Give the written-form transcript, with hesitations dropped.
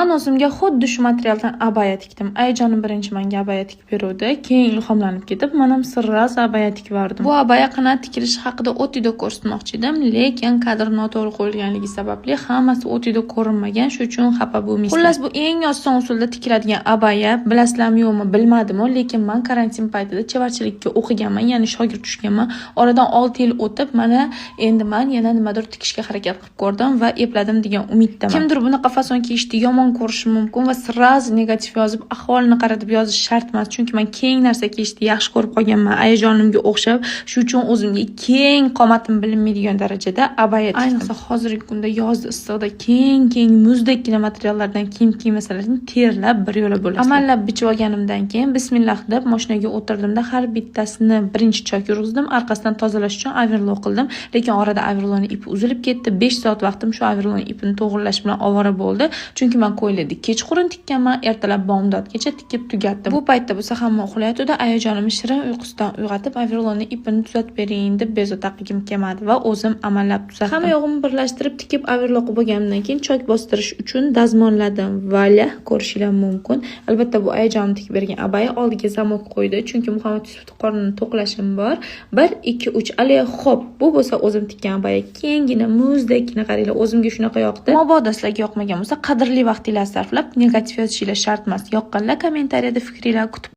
Man o'zimga xuddi shu materialdan abaya tikdim. Ayajonim birinchi menga abaya tikib beruvdi. Keyin ilhomlanib ketib, man ham сразу abaya tikib yubordim. Bu abaya qanaqa tikilishi haqida o'tida ko'rsatmoqchi edim, lekin kadr noto'g'ri qo'yilganligi sababli hammasi o'tida ko'rinmagan, shu uchun xafa bo'lmaysizlar. Xullas, bu eng oson usulda tikiladigan abaya. Bilasizlarmi, yo'qmi, bilmadim, lekin man karantin paytida chevarchilikka o'qiganman, ya'ni shogird tushganman. Oradan 6 yil o'tib, mana endi man yana nimadir tikishga harakat qilib ko'rdim va epladim degan umiddaman. Kimdir bunaqa fason kiyishni yomon ko'rishi mumkin va сразу negativ yozib, ahvolini qara deb yozish shart emas, chunki man keng narsa kiyishni yaxshi ko'rib qolganman ayajonimga o'xshab. Shu uchun o'zimga keng, qomatim bilinmaydigan darajada abaya tikdim. Ayniqsa hozirgi kunda, yozda, issiqda keng keng muzdekkina materiallardan kiyim kiymasalaring, terlab bir yo'la bo'lasizlar. Amallab bichib olganimdan keyin bismillah deb moshinaga o'tirdimda, har bittasini birinchi chok yurg'izdim, orqasidan tozalash uchun overlok qildim, lekin orada overlokni ipi uzilib ketdi. 5 soat vaqtim shu overlokni ipini to'g'irlash bilan ovora bo'ldi, chunki man ko'ylakni kechqurun tikkanman, ertalab bomdodgacha tikib tugatdim. Bu paytda bo'lsa hamma uxlayotgandi. Ayajonimni shirin uyqusidan uyg'otib, overlokni ipini tuzatib bering deb bezovta qilgim kelmadi va o'zim amallab tuzatdim. Hamma yog'imni birlashtirib tikib, overlok qilib bo'lganimdan keyin chok bostirish uchun dazmolladim. Вуаля, ko'rishinglar mumkin. Albatta, bu ayajonim tikib bergan abaya. Oldiga zamok qo'ydi, chunki Muhammad Yusufni qornini to'qlashim bor. Bir, ikki, uch, ale xo'p. Bu bo'lsa o'zim tikkan abaya, kenggina, muzdekkina, qaranglar, o'zimga shunaqa yoqdi. Mabodo sizlarga yoqmagan bo'lsa, qadrli vaqtinglarni sarflab negativ yozishinglar shart emas. Yoqqanlar kommentariyada fikringlarni kutib